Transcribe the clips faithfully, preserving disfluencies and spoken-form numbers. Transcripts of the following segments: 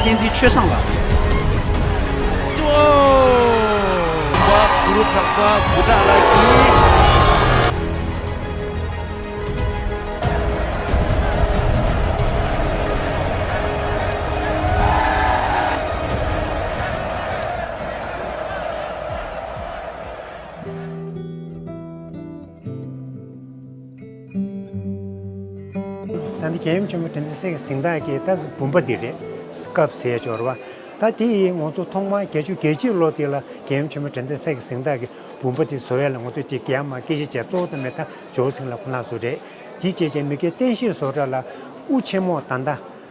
བསྟན་འཛིན་ཆོས་བཟང་ལགས། ཨོ། བ་གུ་རུ་གྲགས་པ་གུ་དྲག་ལགས་ཀྱིས། ད་ནི་རྒྱལ་ཡུམ་ཆེན་མོ་དྲན་རྟེན་གསེར་གྱི་གཟེངས་རྟགས་ཀྱི་ད་འབུམ་པ་འདི་རེད། སྐབས་ཟེར་ཡ་ཅིག་ཡོད་རེད་བ། ད་དེ་ཡིས་ང་ཚོ་ཐོག་མར་བརྒྱད་ཅུ་གྱ་གཅིག་ལོ་དེ་ལ་རྒྱལ་ཡུམ་ཆེན་མོ་དྲན་རྟེན་གསེར་གྱི་གཟེངས་རྟགས་ཀྱི་འབུམ་པ་དེ་བཟོ་ཡ་ལ་ང་ཚོས་ཅིག་རྒྱ་མ་སྐད་ཆ་བྱས་གཙོ་བོ་དེ་མེད་ད་ཇོ་བོ་ཚེ་རིང་ལགས་ཁོ་ན་ཚོ་རེད། དེ་བྱས་རྗེས་མི་སྐྱའི་བསྟན་བཤིག་བཟོ་གྲྭ་ལ་དབུ་ཆེན་མོ་ད་ལྟ་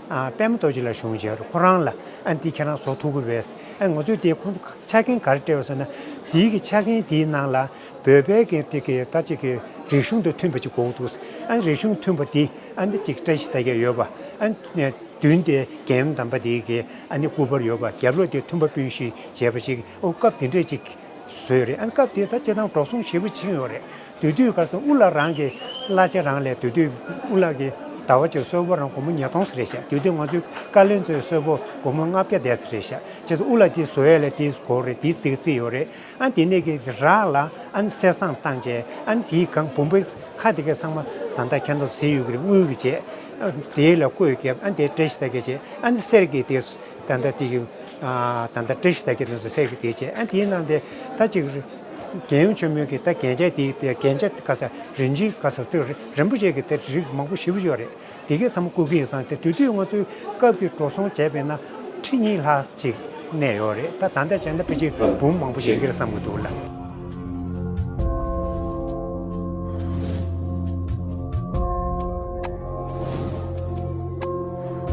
ཨ་པདྨ་རྡོ་རྗེ་ལགས་བཞུགས་བྱས་རེད། ཁོ་རང་ལ་ཨ་འདི་ཁྱེད་རང་བཟོ་ཐུབ་ཀྱི་རེད། ཨ་ང་ཚོས་དེ་ཁོང་ཚོ་ཆ་རྐྱེན་ག་རེ་སྤྲད་ཡོད་ཟེར་ན། དེའི་གི་ཆ་རྐྱེན་དེའི་ནང་ལ་བོད་པའི་གི་དེ་གི་ད་ཅིག་གི་རིག་གཞུང་དང་མཐུན་པ་ཅིག་དགོས་འདུག་ཨ་རིག་གཞུང་མཐུན་པ་དེ་ཨ་འདི་ཅིག་བཀྲ་ཤིས་རྟགས་བརྒྱད་ཡོད་པ། ཨ་མདུན་དེ་རྒྱལ་ཡུམ་དམ་པ་དེའི་གི་ཨ་ནི་སྐུ་པར་ཡོད་པ། རྒྱབ་ལོགས་དེ་མཐུན་པ་སྤུན་བཞི་བྱས་པ་ཞིག་ཨོ་སྐབས་དེ་འདྲས་ཅིག་བཟོས་རེད། ཨ་སྐབས་དེ་ད་སྤྱིར་བཏང་འགྲོ་སོང་ཞེ་པོ་ཕྱིན་ཡོད་རེད། དེ་དུས་ག་སོང་དབུ་ལ་རང་གི་གླ་ཆ་རང་ལས་དེ་དུས་དབུ་ལ་གི་ཟླ་བ་གཅིག་གསོལ་ཕོགས་རང་སྒོར་མོ་ཉིས་སྟོང་ཙམ་རེད་ཤག་དེ་དུས་ང་ཚོའི་བཀའ་བློན་ཚོའི་གསོལ་ཕོགས་སྒོར་མོ་ལྔ་བརྒྱ་དེ་ཙམ་རེད་ཤག་བྱས་ཙང་དབུ་ལ་དེ་བཟོ་ཡས་ལ་དེ་དགོས་རེད། དེ་རྩིས་རྩིས་ཡོད་རེད། ཨ་དེ་ནས་གི་རག་ལ་ཨ་ནི་གསེར་ཟངས་བཏང་བྱས་ཨ་ནི་དེའི་སྒང་འབུམ་པའི་ཁ་དེ་ག་ཚང་མ་ད་ལྟ་ཁྱེད་ཚོ་གཟིགས་ཡོད་ཀྱི་རེད། དངུལ་གྱི་བྱས་ཨ་དེ་ལ་བརྐོས་བརྒྱབ། ཨ་དེ་བཀྲ་ཤིས་རྟགས་བརྒྱད་བྱས། ཨ་ནི་གསེར་གྱི་དེ་ད་ལྟ་དེ་གི་ཨ་ད་ལྟ་བཀྲ་ཤིས་རྟགས་བརྒྱད་དེ་ཚོ་གསེར་གྱི་དེ་བྱས། ཨ་དེའི་ནང་དེ་ད་ཅིག་རྒྱལ་ཡུམ་ཆེན་མོའི་གི་ད་རྒྱན་ཆ་དེ་དེ་རྒྱན་ཆ་ག་ས་རིན་ཆེན་ག་ས་དེ་རིན་པོ་ཆེ་གི་དེ་རིགས་མང་པོ་ཞེ་པོ་ཅིག་ཡོད་རེད། དེ་གའི་ཚང་མ་བརྐོས་ཀྱི་ཡིན་བསམ་སྟེ། དེ་དུས་ང་ཚོའི་སྐབས་ཀྱི་འགྲོ་སོང་བྱས་པས་ན་ཁྲི་གཉིས་ལྷག་ཅིག་གནས་ཡོད་རེད། ད་ད་ལྟ་བྱས་ན་ཕལ་ཆེར་འབུམ་མང་པོ་ཡོད་ཀྱི་རེད་བསམ་གྱི་འདུག་ལ།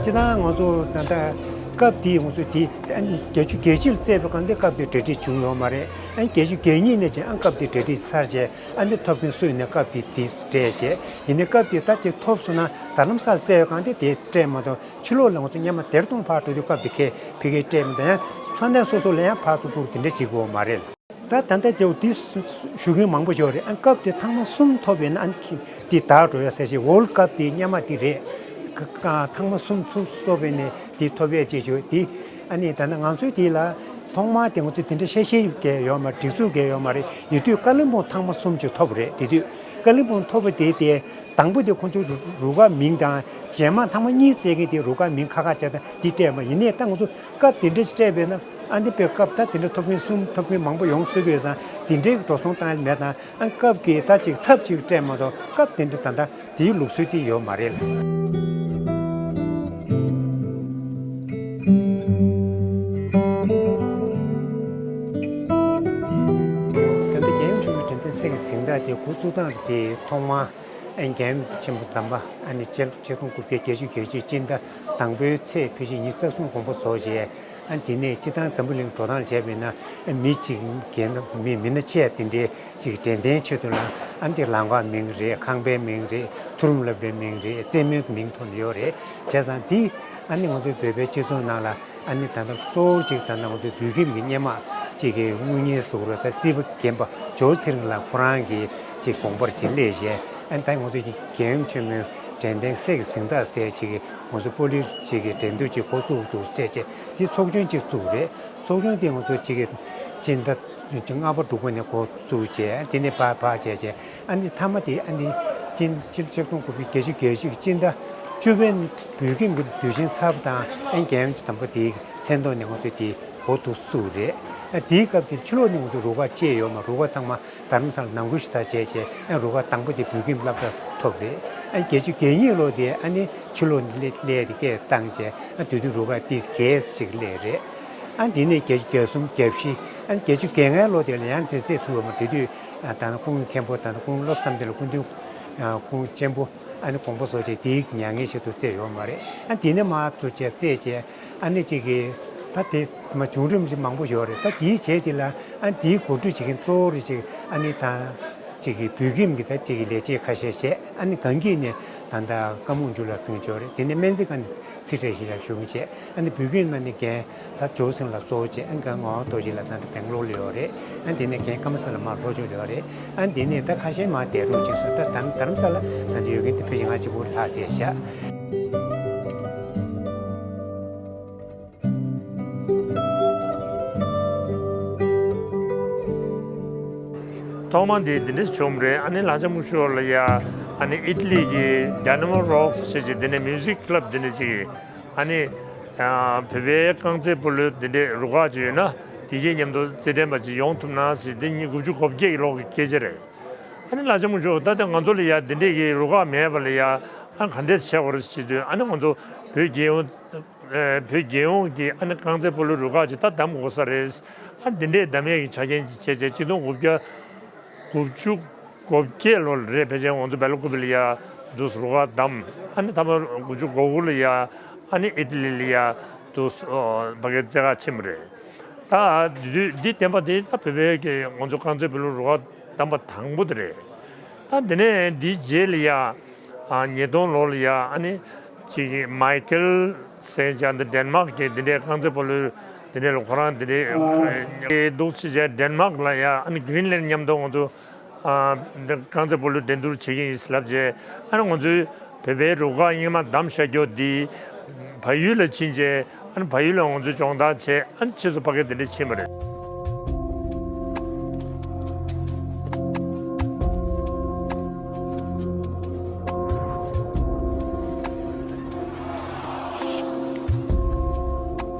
སྤྱིར་བཏང་ང་ཚོ་ད་ལྟ་སྐབས་དེའི་ང་ཚོ་དེ་བརྒྱད་ཅུ་གྱ་གཅིག་ལ་བརྩིས་པའི་སྒང་དེ་སྐབས་དེ་གྲ་སྒྲིག་བྱུང་ཡོད་མ་རེད། ཨ་བརྒྱད་ཅུ་གྱ་གཉིས་ནས་བྱས་ཨ་སྐབས་དེ་གྲ་སྒྲིག་ཚར་བྱས། ཨ་ནི་ཐོབ་མཁན་སུ་ཡིན་ན་སྐབས་དེ་དེ་སྤྲད་བྱས། ཡིན་ནའི་སྐབས་དེ་ད་ཅིག་ཐོབ་སོང་ན་རྡ་རམ་ས་ལ་བཙལ་བའི་སྒང་དེ་དེ་སྤྲད་མ་གཏོགས་ཕྱི་ལོགས་ལ་ང་ཚོ་སྔོན་མ་དེར་སྟོན་ཕར་འགྲོ་དུས་སྐབས་དེ་ཁས་ཕ་གིར་སྤྲད་མ་གཏོགས། ཡང་ཚོང་ལས་སོ་སོ་ལ་ཡང་ཕར་ཚུར་བསྐུར་དེ་འདྲ་བྱེད་དགོས་མ་རེད། ད་ད་ལྟ་དེ་འོ་དེ་ཞུ་མཁན་མང་པོ་ཡོད་རེད། ཨ་སྐབས་དེ་ཐེངས་མ་གསུམ་ཐོབ་ཡོད་ན་ཨ་ནི་དེ་དག་འགྲོ་ཡ་ཟེར་ཞིག་འོལ་སྐབས་དེ་སྔོན་མ་དེ་རེད། ཐེངས་མ་གསུམ་ཚུར་སོབ་ཡོད་ནས་དེ་ཐོབ་ཡས་བྱེད་ཆོག་དེ། ཨ་ནི་ད་ནི་ང་ཚོའི་དེ་ལ་ཐོག་མར་དེ་ང་ཚོས་དེ་འདྲ་ཤེས་ཤེས་གལ་ཡོད་མ་རེད། སྒྲིག་འཛུགས་གལ་ཡོད་མ་རེད། ཡིན་དུས་ཀ་ལིམ་པོང་ཐེངས་མ་གསུམ་ཅིག་ཐོབ་རེད། དེ་དུས་ཀ་ལིམ་པོང་ཐོབ་པ་དེ་དེ་དང་པོ་དེ་ཁོང་ཚོའི་རུ་རུ་ཁག་མིང་དང་རྗེས་མ་ཐེངས་མ་གཉིས་བཙལ་མཁན་དེ་རུ་ཁག་མིང་ཁ་ཁ་བྱས་དང་དེ་སྤྲད་མ། ཡིན་ནའི་ད་ང་ཚོ་སྐབས་དེ་འདྲ་ཞིག་སྤྲད་པས་ན་ཨ་འདི་པའི་སྐབས་ད་དེ་འདྲ་ཐོབ་མཁན་གསུམ་ཐོབ་མཁན་མང་པོ་ཡོང་སྲིད་ཀྱི་ཡོད་ཙང་དེ་འདྲའི་འགྲོ་སོང་བཏང་ཡ་མེད་དང་། ཨ་སྐབས་ཀྱི་ད་ཅིག་ཚབ་ཅིག་སྤྲད་མ་གཏོགས་སྐབས་དེ་འདྲ་ད་ལྟ་དེའི་ལུགས་སྲོལ་དེ་ཡོད་མ་རེད་ལ། ད་ལྟ་རྒྱལ་ཡུམ་ཆེན་མོའི་དྲན་རྟེན་གསེར་གྱི་གཟེངས་རྟགས་དེ་འགོ་བཙུགས་སྟངས་དེ་ཐོག་མར་ཨ་རྒྱལ་ཡུམ་ཆེན་པོ་དམ་པ་ཨ་ནི་ཆིག་སྟོང་དགུ་བརྒྱ་བརྒྱད་ཅུ་གྱ་གཅིག་སྤྱི་ཟླ་དང་པོའི་ཚེས་ཕལ་ཆེར་ཉི་ཤུ་རྩ་གསུམ་དགོངས་པ་རྫོགས་རྗེས། ཨ་དེ་ནས་སྤྱིར་བཏང་འཛམ་བུ་གླིང་འགྲོ་སྟངས་བྱས་པས་ན་ཨ་མི་གཅིག་གིས་ན་མི་མི་སྣ་ཆེ་དེ་འདྲའི་ཅིག་དྲན་རྟེན་ཆེད་དུ་ལ་ཨ་ཅིག་ལམ་ཁའི་མིང་རེད། ཁང་པའི་མིང་རེད། མཐོ་རིམ་སློབ་གྲྭའི་མིང་རེད། རྩེད་མོའི་མིང་ཐོག་ནས་ཡོད་རེད། བྱས་ཙང་འདི་ཨ་ནི་ང་ཚོའི་བོད་པའི་སྤྱི་ཚོགས་ནང་ལ་ཨ་ནི་ད་ལྟ་གཙོ་བོ་ཅིག་ད་ལྟ་ང་ཚོའི་བོད་ཁྱིམ་གྱི་སྔོན་མ་ཅིག་གི་དངུལ་གཉེར་ཟུར་ར་ད་རྩིས་པ་རྒན་པ་ཇོ་བོ་ཚེ་རིང་ལགས་ཁོ་རང་གིས་ཅིག་དགོངས་པར་ཅིག་སླེབས་བྱས། ཨ་ནི་ད་ང་ཚོའི་རྒྱལ་ཡུམ་ཆེན་མོའི་དྲན་རྟེན་གསེར་གྱི་གཟེངས་རྟགས་ཟེར་ཅིག་གི་ང་ཚོ་སྤོ་ལོའི་ཅིག་གི་འགྲན་བསྡུར་ཅིག་འགོ་བཙུགས་འདུག་ཟེར་བྱས་འདི་ཚོགས་ཆུང་ཅིག་བཙུགས་རེད། ཚོགས་ཆུང་དེ་ང་ཚོ་གཅིག་གི་སྤྱི་ཟླ་ལྔ་པ་དྲུག་པ་ནས་འགོ་བཙུགས་བྱས། དེ་ནས་ཕར་ཕར་བྱས་བྱས་ཨ་ནི་མཐའ་མ་དེ་ཨ་ནི་སྤྱི་ཕྱི་ལོ་ཆིག་སྟོང་དགུ་བརྒྱ་བརྒྱད་ཅུ་གྱ་གཅིག་སྤྱི་ཟླ་བཅུ་པའི་བོད་ཁྱིམ་གྱི་དུས་ཆེན་གསར་པ་དང་ཨ་ནི་རྒྱལ་ཡུམ་དམ་པ་དེའི་མཚན་ཐོག་ནས་ང་ཚོ་དེ་འགོ་འདུག་བཙུགས་རེད། ཨ་དེའི་སྐབས་དེར་ཕྱི་ལོགས་ནས་ང་ཚོ་རུ་ཁག་བཅས་ཡོད་མ། རུ་ཁག་ཚང་མ་རྡ་རམ་ས་ལ་ནང་ཁུལ་ཞིག་ད་བྱས་བྱས་ཨ་རུ་ཁག་དང་པོ་དེ་བོད་ཁྱིམ་སློབ་གྲྭ་ཐོབ་རེད། ཨ་བརྒྱད་ཅུ་གྱ་གཉིས་ལོ་དེ་ཨ་ནི་ཕྱི་ལོགས་ནས་སླེབས་སླེབས་དེ་སྐད་བཏང་བྱས་ཨ་དེ་དུས་རུ་ཁག་ཏིས་གེས་ཅིག་སླེབས་རེད། ཨ་དེ་ནས་བརྒྱད་ཅུ་གྱ་གསུམ་གྱ་བཞི་ཨ་བརྒྱད་ཅུ་གྱ་ལྔའི་ལོ་དེ་ལ་ཡང་དེ་རྩེད་ཐུབ་ཡོད་མ། དེ་དུས་ཨ་ད་ནི་སྐུ་ངོ་མཁན་པོ་ད་ནི་སྐུ་ངོ་བློ་བཟང་བསམ་གཏན་ལ་སྐུ་མདུན་ཨ་སྐུ་ངོ་ཆེན་པོ་ཨ་ནི་དགོངས་པ་རྫོགས་བྱས་དེའི་མྱ་ངན་ཞིག་ཏུ་རྩེད་ཡོད་མ་རེད། ཨ་དེ་ནས་མར་ཚུར་བྱས་རྩེད་བྱས་ཨ་ནི་གཅིག་གིས་ད་དེ་མ་བྱུང་རིམ་ཅིག་མང་པོ་ཡོད་རེད། ད་དེའི་རྗེས་དེ་ལ་ཨ་ནི་དེའི་གོ་སྒྲིག་བྱེད་མཁན་གཙོ་བོ་རེ་ཅིག་ཨ་ནི་ད་ཅིག་གིས་བོད་ཁྱིམ་གྱི་ད་ཅིག་གི་ལས་བྱེད་ཁ་ཤས་བྱས། ཨ་ནི་གངས་སྐྱིད་ནས་ད་ལྟ་བཀའ་མོལ་འཇུ་ལགས་ཟེར་མཁན་ཅིག་ཡོད་རེད། དེ་ནས་སྨན་རྩིས་ཁང་ནས་ཚེ་བཀྲ་ཤིས་ལགས་ཞུ་མཁན་བྱས། ཨ་ནི་བོད་ཁྱིམ་ནང་ནས་རྒན་ད་ཇོ་བོ་ཚེ་རིང་ལགས་གཙོ་བོ་བྱས། ཨ་ནི་རྒན་ངག་དབང་རྡོ་རྗེ་ལགས་ད་ལྟ་སྦེང་ལོར་ལ་ཡོད་རེད། ཨ་ནི་དེ་ནས་རྒན་ཀརྨ་སེང་ལགས་མར་ལྷོ་ཕྱོགས་ལ་ཡོད་རེད། ཨ་ནི་དེ་ནས་ད་ཁ་ཤས་མར་འདས་གྲོངས་ཕྱིན་སོང་། ད་རྡ་རྡ་རམ་ས་ལ་ད་ལྟ་ཡོད་མཁན་དེ་ཕལ་ཆེར་ང་གཅིག་པུ་ལྷག་བསྡད་ཤག་ཐོག་མ་འདི་འདི་འདྲས་བྱུང་རེད། ཨ་ནི་ལྷ་ལྕམ་སྐུ་ཞབས་ལ་ཡ་ཨ་ནི་ཨི་ཊ་ལི་གི་Dynamo Rocks་ཞེས་བྱས་འདི་ནས་Music Club་འདི་ནས་ཅིག་ཨ་ནི་ཨ་བོད་པའི་རྐང་རྩེད་སྤོ་ལོའི་འདི་འདྲས་རུ་ཁག་ཅིག་ཡོད་ན་དེ་གའི་མཉམ་དུ་རྩེད་འགྲན་པ་ཅིག་ཡོང་ཐུབ་ན་ཟེར། འདི་ཉིས་དགུ་བཅུ་གོ་བརྒྱད་ཀྱི་ལོ་གི་སྐད་ཆ་རེད། ཨ་ནི་ལྷ་ལྕམ་སྐུ་ཞབས་ད་ལྟ་ང་ཚོ་ལ་ཡ་འདི་འདྲས་ཀྱི་རུ་ཁག་མེད་པ་ལ་ཡ་ཨ་ག་འདྲས་བྱས་པ་རེད་ཟེར་དུས། ཨ་ནི་ང་ཚོ་བོད་རྒྱལ་ཡོངས་ཨེ་བོད་རྒྱལ་ཡོངས་ཀྱི་ཨ་ནི་རྐང་རྩེད་སྤོ་ལོའི་རུ་ཁག་ཅིག་ད་བདམས་དགོས་ས་རེད། ཨ་འདི་འདྲས་བདམས་ཡས་ཀྱི་ཆ་རྐྱེན་ཅིག་བྱས་བྱས་ཆིག་སྟོང་དགུ་བརྒྱ་དགུ་བཅུ་གོ་བརྒྱད་ལོ་ལ་རེད། ཕལ་ཆེར་ང་ཚོ་སྦེལ་ཀོབ་ལ་ཡ་འདུག་རུ་ཁག་བདམས། ཨ་ནི་མཐའ་མ་དགུ་བཅུ་གོ་དགུ་ལ་ཡ་ཨ་ནི་ཨི་ཊ་ལི་ལ་ཡ་འདུག་ཕ་གིར་རྩེད་གར་ཕྱིན་པ་རེད། ད་འདི་དུས་འདི་བསྟན་པ་འདི་ད་བོད་པའི་གི་ང་ཚོ་རྐང་རྩེད་སྤོ་ལོའི་རུ་ཁག་བདམས་པ་དང་པོ་དེ་རེད། ད་འདི་ནས་འདིའི་རྗེས་ལ་ཡ་ཨ་ཉིས་སྟོང་ལོ་ལ་ཡ་ཨ་ནི་ཅིག་མའི་ཀེལ་ཟེར་ཅག་འདི་ཌེན་མཱག་གི་འདི་འདྲའི་རྐང་རྩེད་སྤོ་ལོའི་འདི་འདྲའི་ལ་ཁོ་རང་འདི་འདྲའི་འདུག་ཅེས་བྱས་ཌེན་མཱག་ལ་ཡ་ཨ་ནི་གྷི་རིན་ལན་མཉམ་དུ་ང་ཚོ་ཨ་འདི་རྐང་རྩེད་སྤོ་ལོའི་འགྲན་བསྡུར་བྱེད་ཀྱི་ཡིན་ལབ་བྱས། ཨ་ནི་ང་ཚོའི་བོད་པའི་རུ་ཁག་སྔོན་མ་བདམས་བཞག་རྒྱུ་འདི་བལ་ཡུལ་ལ་ཕྱིན་བྱས། ཨ་ནི་བལ་ཡུལ་ལ་ང་ཚོས་སྦྱོང་བརྡར་བྱས། ཨ་ནི་ཕྱིས་སུ་ཕ་གིར་འདི་འདྲ་ཕྱིན་པ་རེད།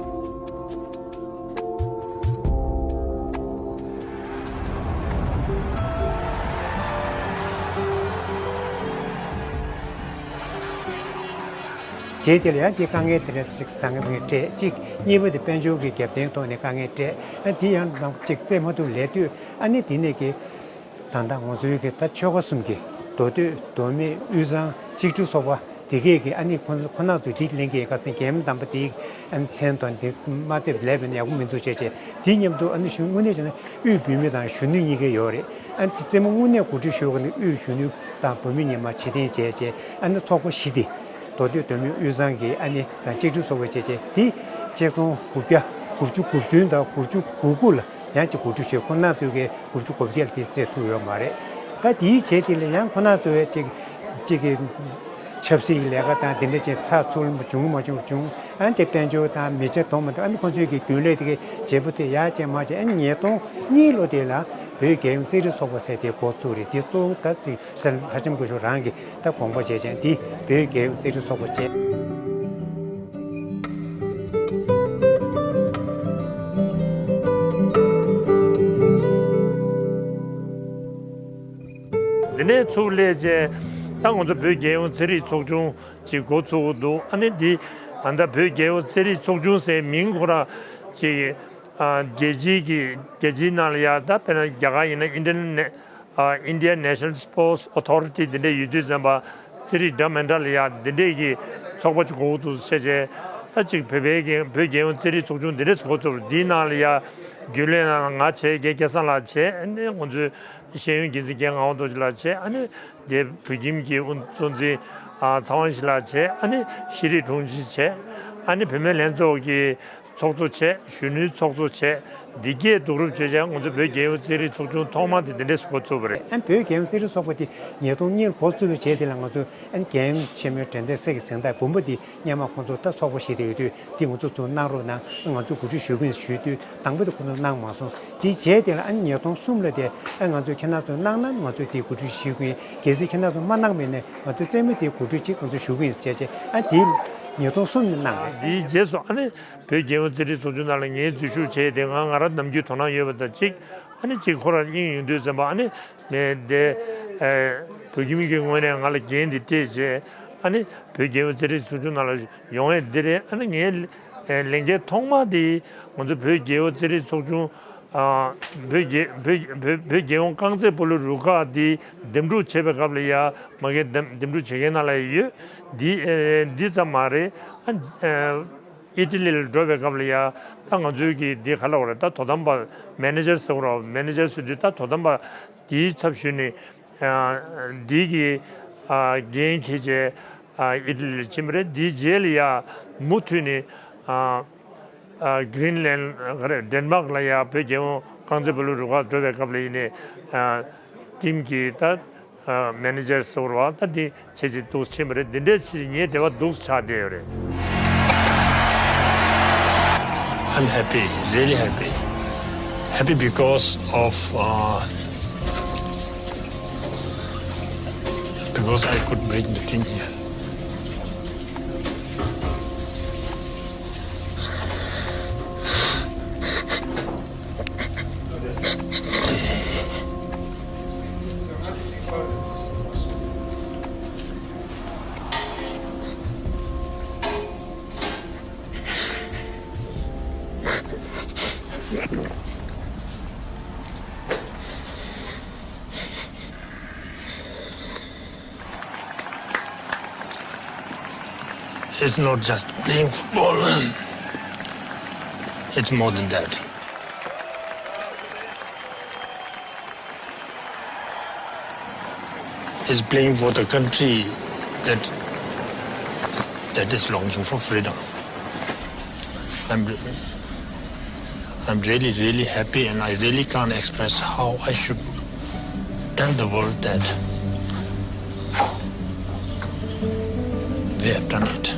རྗེས་དེ་ལ་ཡང་དེ་དཀའ་ངལ་དེ་འདྲ་ཅིག་བཟང་ངན་འཕྲད། གཅིག་གཉིས་པ་དེ་དཔལ་འབྱོར་གྱི་རྒྱབ་རྟེན་ཐོག་ནས་དཀའ་ངལ་འཕྲད། ཨ་དེ་ཡང་ཅིག་རྩེད་མ་ཐུབ་ལས་དུས། ཨ་ནི་དེ་ནས་ཀྱི་ད་ལྟ་ང་ཚོའི་གི་ད་ཆོལ་ཁ་གསུམ་གྱི་མདོ་སྟོད་མདོ་སྨད་དབུས་གཙང་གཅིག་སྒྲིལ་ཚོགས་པ་དེ་གས་ཀྱི་ཨ་ནི་ཁོ་ཁོ་ན་ཚོས་དེ་ལེན་གྱི་ཁ་སང་རྒྱལ་ཡུམ་དམ་པ་དེའི་ཨ་ནི་མཚན་དང་དེ་མ་བརྩེས་ལས་པས་ན་ཡག་པོ་མི་འདུག་བྱས་བྱས། དེ་མཉམ་དུ་ཨ་ནི་གཞུང་དངོས་གནས་བྱས་ན་དབུས་བོད་མི་དང་གཞོན་ནུ་གཉིས་ཀ་ཡོད་རེད། ཨ་ནི་དེ་རྩེད་མོ་དངོས་གནས་གོ་སྒྲིག་ཞུ་བ་ནི་དབུས་གཞོན་ནུ་དང་བོད་མི་ཉི་མ་ཕྱི་འཐེན་བྱས་བྱས། ཨ་ནི་ཚོགས་པ་བཞི་དེ་མདོ་སྟོད་མདོ་སྨད་དབུས་གཙང་གི་ཨ་ནི་དང་གཅིག་སྒྲིལ་ཚོགས་པ་བྱས་བྱས། དེ་ཆིག་སྟོང་དགུ་བརྒྱ་དགུ་བཅུ་གོ་བདུན་དང་དགུ་བཅུ་གོ་དགུ་ལ་ཡང་ཅིག་གོ་སྒྲིག་ཞུས། ཁོ་ན་ཚོས་ཀྱི་དགུ་བཅུ་གོ་བརྒྱད་ལ་དེ་རྩེད་ཐུབ་ཡོད་མ་རེད། ད་དེའི་རྗེས་དེ་ལ་ཡང་ཁོ་ན་ཚོས་ཅིག་ཅིག་གི་ཆབ་སྲིད་ཀྱི་ལས་ཀ་དང་དེ་འདྲ་ཅིག་ཚགས་ཚུད་མ་བྱུང་མ་བྱུང་བྱུང་། ཨ་ནི་དེ་དཔལ་འབྱོར་དང་མི་ཆ་དོ་མ་དོ། ཨ་ནི་ཁོ་ཚོས་ཀྱི་རྒྱུན་ལས་དེ་གའི་བརྗེ་པོ་དེ་ཡར་བཅད་མར་བཅད། ཨ་ནི་ཉིས་སྟོང་གཉིས་ལོ་དེ་ལ་བོད་རྒྱལ་ཡོངས་རྩེད་རིགས་ཚོགས་པ་ཟེར་དེ་འགོ་བཙུགས་རེད། དེ་གཙོ་བོ་ད་ཅིག་ལྷ་ལྷ་ལྕམ་སྐུ་ཞབས་རང་གིས་ད་དགོངས་པ་བཞེས་བྱས། འདི་བོད་རྒྱལ་ཡོངས་རྩེད་རིགས་ཚོགས་པ་བྱས། འདི་ནས་ཚུར་སླེབས་རྗེས་ད་ང་ཚོ་བོད་རྒྱལ་ཡོངས་རྩེད་རིགས་ཚོགས་ཆུང་ཅིག་འགོ་ཚུགས་འདུག་ཨ་ནི་འདི་ཨ་ད་བོད་རྒྱལ་ཡོངས་རྩེད་རིགས་ཚོགས་ཆུང་ཟེར་མིང་ཁོ་རང་ཅིག་ཨ་རྒྱལ་སྤྱིའི་གི་རྒྱལ་སྤྱིའི་ནང་ལ་ཡ་ད་དཔེར་ན་རྒྱ་གར་ཡིན་ན་Indian ཨ་Indian National Sports Authority་འདི་འདྲ་ཡོད་དུས་ཙམ་པ། རྩེད་རིགས་འདྲ་མི་འདྲ་ལ་ཡ་འདི་འདྲས་ཀྱི་ཚོགས་པ་ཅིག་དགོས་འདུག་བཤད་བྱས། ད་ཅིག་བོད་པའི་གི་བོད་རྒྱལ་ཡོངས་རྩེད་རིགས་ཚོགས་ཆུང་འདི་འདྲས་འགོ་བཙུགས། འདིའི་ནང་ལ་ཡ་རྒྱུན་ལས་ནང་ལ་ང་བྱས། རྒན་སྐལ་བཟང་ལགས་བྱས། ཨ་ནི་ང་ཚོའི་ཤེས་ཡོན་འགན་འཛིན་རྒན་ངག་དབང་རྡོ་རྗེ་ལགས་བྱས། ཨ་ནི་དེ་བོད་ཁྱིམ་གྱི་དབུ་གཙོ་འཛིན་ཨ་ཚེ་དབང་ཡེ་ཤེས་ལགས་བྱས། ཨ་ནི་ཤེས་རིག་དྲུང་ཆེ་བྱས། ཨ་ནི་བུད་མེད་ལྷན་ཚོགས་ཀྱི་ཚོགས་གཙོ་བྱས། གཞོན་ནུའི་ཚོགས་གཙོ་བྱས། འདི་གས་བསྡུ་རུབ་བྱས་བྱས་ང་ཚོ་བོད་རྒྱལ་ཡོངས་རྩེད་རིགས་ཚོགས་ཆུང་ཐོག་མ་དེ་འདི་འདྲས་སུ་འགོ་བཙུགས་པ་རེད། ཨ་བོད་རྒྱལ་ཡོངས་རྩེད་རིགས་ཚོགས་པ་དེ་ཉིས་སྟོང་གཉིས་ལ་འགོ་བཙུགས་པའི་རྗེས་དེ་ལ་ང་ཚོ་ཨ་རྒྱལ་ཡོངས་ཆེན་མོའི་འགྲན་སྡུར་སེ་གི་གཟེངས་རྟགས་འབུམ་པ་དེ་སྔོན་མ་ཁོང་ཚོ་ད་ཚོགས་པ་བཞི་དེ་ཡོད་དུས་དེ་ང་ཚོ་ཚུར་གནང་རོགས་གནང་། ང་ཚོ་གོ་སྒྲིག་ཞུ་གི་ཡིན་ཞུས་དུས་དང་པོ་དེ་ཁོང་ཚོ་གནང་མ་སོང་། དེའི་རྗེས་དེ་ལ་ཨ་ཉིས་སྟོང་གསུམ་ལ་དེ་ཨ་ང་ཚོས་ཁྱེད་རང་ཚོ་གནང་ན་ང་ཚོས་དེ་གོ་སྒྲིག་ཞུ་གི་ཡིན། གལ་སྲིད་ཁྱེད་རང་ཚོ་མ་གནང་བ་ཡིན་ན་ང་ཚོས་རྩེད་མོ་དེ་གོ་སྒྲིག་ཅིག་ང་ཚོས་ཞུ་གི་ཡིན་ཟེར་བྱས་བྱས། ཨ་དེ་ཉིས་སྟོང་གསུམ་ནས་གནང་རེད། དེའི་རྗེས་སུ་ཨ་ནི་བོད་རྒྱལ་ཡོངས་རྩེད་རིགས་ཚོགས་ཆུང་ནང་ལ་ངས་འཛུལ་ཞུགས་བྱས་ཏེ་ང་ང་རང་ནམ་རྒྱུན་དོ་སྣང་ཡོད་པ་དང་གཅིག་ཨ་ནི་གཅིག་ཁོ་རང་དབྱིངས་ཡོང་དུས་ཙམ་པ། ཨ་ནི་ངས་དེ་ཨེ་བོད་ཁྱིམ་གྱི་ངོས་ནས་ང་ལ་འགན་འདི་སྤྲད་བྱས། ཨ་ནི་བོད་རྒྱལ་ཡོངས་རྩེད་རིགས་ཚོགས་ཆུང་ནང་ལ་ཡོང་ཡས་འདི་རེད། ཨ་ནི་ངའི་ལས་འགན་ཐོག་མ་དེ་ང་ཚོ་བོད་རྒྱལ་ཡོངས་རྩེད་རིགས་ཚོགས་ཆུང་ཨ་བོད་རྒྱལ་བོད་བོད་བོད་རྒྱལ་ཡོངས་རྐང་རྩེད་སྤོ་ལོ་རུ་ཁག་འདི་འདེམས་སྒྲུག་བྱེད་པའི་སྐབས་ལ་ཡ་མ་གི་འདེམས་འདེམས་སྒྲུག་བྱེད་མཁན་ནང་ལ་ཡོད། འདི་ཨེ་འདི་ཙམ་མ་རེད། ཨ་ཨེ་ཨི་ཊ་ལི་ལ་འགྲོ་བའི་སྐབས་ལ་ཡ་ད་ང་ཚོའི་གི་འདི་ག་ལབ་དགོས་རེད། ད་དོ་དམ་པ་མེ་ནེ་ཇར་ཟེར་དགོས་རེད། མེ་ནེ་ཇར་ཟེར་དུས་ད་དོ་དམ་པ་འདིའི་ཚབ་ཞུས་ནས་ཨ་འདི་གི་ཨ་འགན་འཁྱེར་བྱས་ཨ་ཨི་ཊ་ལི་ལ་ཕྱིན་པ་རེད། འདིའི་རྗེས་ལ་ཡ་མུ་མཐུད་ནས་ཨ་ཨ་གྷི་རིན་ལན་ག་རེ་ཌེན་མཱག་ལ་ཡ་བོད་རྒྱལ་ཡོངས་རྐང་རྩེད་སྤོ་ལོ་རུ་ཁག་འགྲོ་བའི་སྐབས་ལ་ཡིན་ནའི་ཨ་ཊིམ་གྱི་ད་ཨ་མེ་ནེ་ཇར་ཟེར་བ་ད་འདི་བྱས་བྱས་འདུག་ཕྱིན་པ་རེད། འདི་འདྲས་ཕྱིན་ངའི་འབྲེལ་བ་འདུག་ཆགས་བསྡད་ཡོད་རེད། I'm happy, really happy. Happy because of uh, Because I could bring the thing here. It's not just playing football. It's more than that. It's playing for the country that that is longing for freedom. I'm I'm really, really happy, and I really can't express how I should tell the world that we have done it.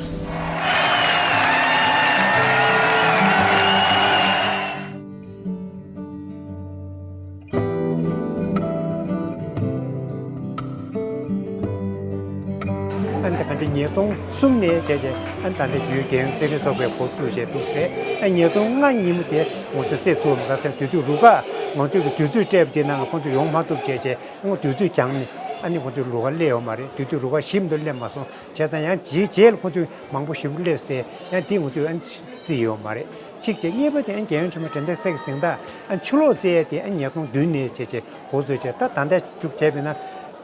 ཨ་ནི་ད་ག་ཚོད་ཉིས་སྟོང་གསུམ་ནས་བྱས་བྱས་ཨ་ནི་ད་ལྟ་དུས་རྒྱལ་ཡོངས་གསེར་རི་སོག་པོའི་འགོ་བཙུགས་བྱས་འདུག་ཟེར། ཨ་ཉིས་སྟོང་ལྔ་ཉིན་མོ་དེ་ང་ཚོ་རྩེད་ཚུགས་མ་ག་ཟེར། དུས་ཚོད་རུ་ཁག་ང་ཚོའི་གི་དུས་ཚོད་སྤྲད་པ་དེ་ནང་ལ་ཁོང་ཚོ་ཡོང་མ་ཐུབ་བྱས་བྱས་ཨ་ནི་དུས་ཚོད་འགྱངས་ནས་ཨ་ནི་ཁོང་ཚོ་རུ་ཁག་སླེབས་ཡོད་མ་རེད། དུས་ཚོད་རུ་ཁག་བཞི་མ་གཏོགས་སླེབས་མ་སོང་། བྱས་ཙང་ཡང་རྗེས་རྗེས་ལ་ཁོང་ཚོས་མང་པོ་ཞེ་པོ་སླེབས་སོང་སྟེ་ཡང་དེ་ང་ཚོས་ཨ་ནི་རྩིས་ཡོད་མ་རེད། གཅིག་བྱས། གཉིས་པ་དེ་ཨ་ནི་རྒྱལ་ཡོངས་ཆེན་མོའི་དྲན་རྟེན་གསེར་གྱི་གཟེངས་རྟགས་ཨ་ནི་ཆུ་ལོག་རྩེད་ཡས་དེ་ཨ་ནི་ཉིས་སྟོང་བདུན་ནས་བྱས་བྱས་འགོ་བཙུགས་བྱས། ད་ད་ལྟ་མཇུག་བྱས་པ་ཡིན་ན་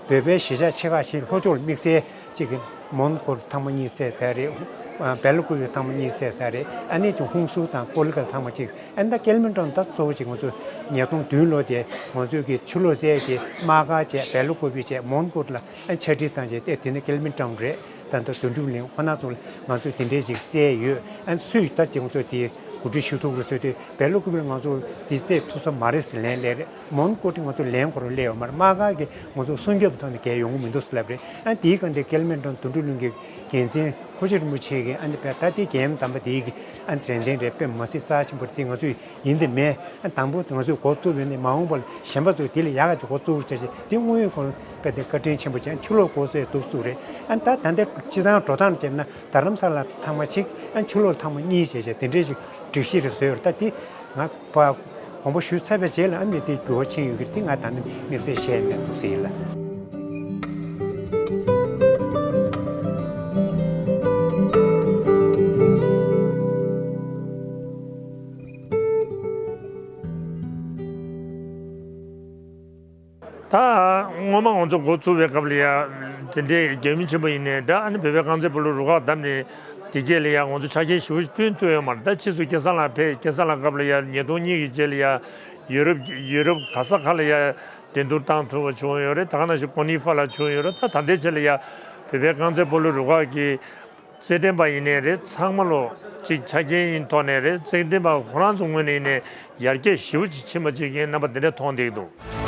བོད་པའི་གཞིས་ཆགས་ཆེ་ཁག་བཞིའི་ལྷོ་ཕྱོགས་ལ་དམིགས་བསལ་གཅིག་གི་མོན་གྷོར་ཐེངས་མ་གཉིས་རྩེད་ཚར་རེད། བེ་ལ་ཀུ་པེ་ཐེངས་མ་གཉིས་རྩེད་ཚར་རེད། ཨ་ནི་ཅིག་ཧུན་སུར་དང་ཀོ་ལི་གྷལ་ཐེངས་མ་གཅིག་ཨ་ནི་ད་ཀེལ་མན་ཊོན་ད་གཙོ་བོ་གཅིག་ང་ཚོ་ཉིས་སྟོང་བདུན་ལོ་དེ་ང་ཚོའི་གི་ཆུ་ལོག་རྩེད་དེ་དམག་སྒར་བྱས། བེ་ལ་ཀུ་པེ་བྱས། མོན་གྷོ་ལ་ཨ་ནི་ཆ་སྒྲིག་བཏང་བྱས་ཏེ་དེ་ནས་ཀེལ་མན་ཊོན་རེད། ད་ལྟ་དོན་གྲུབ་གླིང་ཁོ་ན་ཚོ་ལ་ང་ཚོས་དེ་འདྲའི་ཞིག་རྩེད་ཡོད། ཨ་ནི་སུས་ད་ཅིག་ང་ཚོ་དེ་གོ་སྒྲིག་ཞུ་ཐུབ་རེད་ཟེར་དུས་བེ་ལ་ཀུ་པེ་ལ་ང་ཚོ་དེ་རྩེད་ཐུབ་ས་མ་རེད་ཟེར་ལན་སླེབས་རེད། མོན་གྷོ་དེ་ང་ཚོ་ལེན་དགོས་རེད་སླེབས་ཡོད་མ་རེད། དམག་སྒར་གྱིས་ང་ཚོ་སྲུང་སྐྱོབ་ཐོག་ནས་བརྒལ་ཡོང་གི་མི་འདུག་ཟེར་ལབ་རེད། ཨ་ནི་དེའི་སྒང་དེ་ཀེལ་མན་ཊོན་དོན་གྲུབ་གླིང་གི་འགན་འཛིན་ཁོ་ཤེ་རིན་པོ་ཆེ་གིས་ཨ་ནི་བས་ད་ལྟའི་རྒྱལ་ཡོངས་དམ་པ་དེའི་གི་ཨ་ནི་དྲན་རྟེན་རེད། དཔེ་མི་སྲིད་རྩ་ཆེན་པོ་རེད། དེ་ང་ཚོས་ཡིན་དེ་མེད། ཨ་དང་པོ་ང་ཚོས་འགོ་བཙུགས་ཡོད་ནས་མ་འོངས་པ་ལ་གཞན་པ་ཚོས་དེ་ལས་ཡག་ག་ཅིག་འགོ་བཙུགས་བྱས་བྱས་དེ་དངོས་ཡོད་ཁོ་རང་དཔེ་དེ་བཀའ་དྲིན་ཆེན་པོ་བྱས། ཆུ་ལོག་འགོ་བཙུགས་འདུག་བཙུགས་རེད། ཨ་ད་ད་ལྟ་སྤྱི་བཏང་འགྲོ་སྟངས་བྱས་ན་རྡ་རམ་ས་ལ་ཐེངས་མ་གཅིག་ཨ་ཆུ་ལོག་ཐེངས་མ་གཉིས་བྱས་བྱས་དེ་འདྲའི་ཞིག་སྒྲིག་གཞི་རེ་བཟོས་ཡོད་རེད། ད་དེ་ང་ཕར་དགོངས་པ་ཞུས་ཚར་བའི་རྗེས་ལ་ཨ་མི་དེ་འགྱུར་བ་ཕྱིན་ཡོད་ཀྱི་རེད། དེ་ང་ད་ནི་དམིགས་བསལ་བཤད་མེད་འདུག་ཟེར་ཡིན་ལ། ད་སྔོན་མ་ང་ཚོ་འགོ་བཙུགས་པའི་སྐབས་ལ་ཡ་དེ་འདྲའི་རྒྱལ་མི་ཆེན་པོ་ཡིན་ནའི་འདྲ། ཨ་ནི་བོད་པའི་རྐང་རྩེད་སྤོ་ལོ་རུ་ཁག་བདམས་ནས་དེ་རྗེས་ལ་ཡ་ང་ཚོ་ཆ་རྐྱེན་ཞེ་པོ་ཅིག་བསྐྲུན་ཐུབ་ཡོད་མ་རེད། ད་ཕྱིས་སུ་སྐལ་བཟང་ལགས་ཕེབས། སྐལ་བཟང་ལགས་སྐབས་ལ་ཡ་ཉིས་སྟོང་གཉིས་ཀྱི་རྗེས་ལ་ཡ་ཡུ་རོབ་ཡུ་རོབ་ག་ས་ག་ལ་ཡ་འགྲན་བསྡུར་བཏང་ཐུབ་པ་བྱུང་ཡོད་རེད། ད་ག་ནང་བཞིན་ཀོ་ནི་ཧྥ་ལ་བྱུང་ཡོད་རེད། ད་ད་ལྟའི་ཆ་ལ་ཡ་བོད་པའི་རྐང་རྩེད་སྤོ་ལོ་རུ་ཁག་གི་རྩེད་འགྲན་པ་ཡིན་ནའི་རེད། ཚང་མ་ལོ་གཅིག་ཆ་རྐྱེན་ཡིན་ཐོག་ནས་རེད། རྩེད་འགྲན་པ་ཁོ་རང་ཚོ་ངོས་ནས་ཡིན་ནའི་ཡར་རྒྱས་ཞེ་པོ་ཅིག་ཕྱིན་པ་ཅིག་ཡིན། རྣམ་པ་འདི་འདྲ་མཐོང་བསྡད་ཀྱི་འདུག།